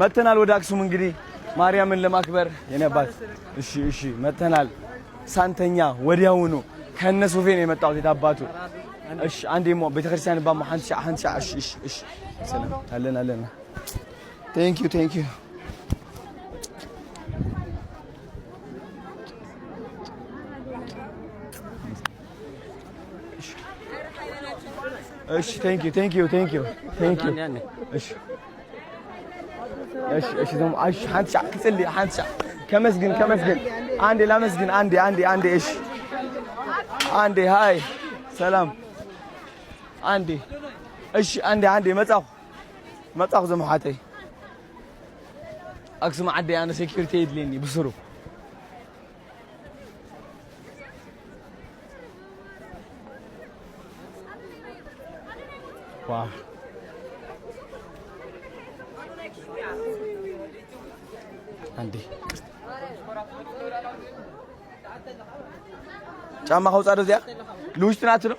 መተናል ወደ አክሱም እንግዲህ ማርያምን ለማክበር የኔ አባት። እሺ እሺ፣ መተናል ሳንተኛ ወዲያውኑ ከነ ሶፌ ነው የመጣሁት። የታባቱ እሺ፣ አንዴ ሞ ቤተክርስቲያን ባሞ ሓንቲ ሻዕ ሓንቲ ሻዕ። እሺ እሺ እሺ፣ ሰላም አለን አለን። Thank you, thank you። እሺ thank you, thank you, thank you, thank you። እሺ እሺ እሺ ደሞ እሺ ሓንቲ ሻዕ ክጽሊ ሓንቲ ሻዕ ከመስግን ከመስግን አንዴ ላመስግን አንዴ አንዴ አንዴ እሺ አንዴ hi ሰላም አንዴ እሺ አንዴ አንዴ መጻኹ መጻኹ ዘመሓተይ ኣክሱም ዓደይ ኣነ security የድልየኒ ብስሩ። Wow፣ አንዴ ጫማ ከውፃ ዶ እዚኣ ልውሽቲ ናት ዶ?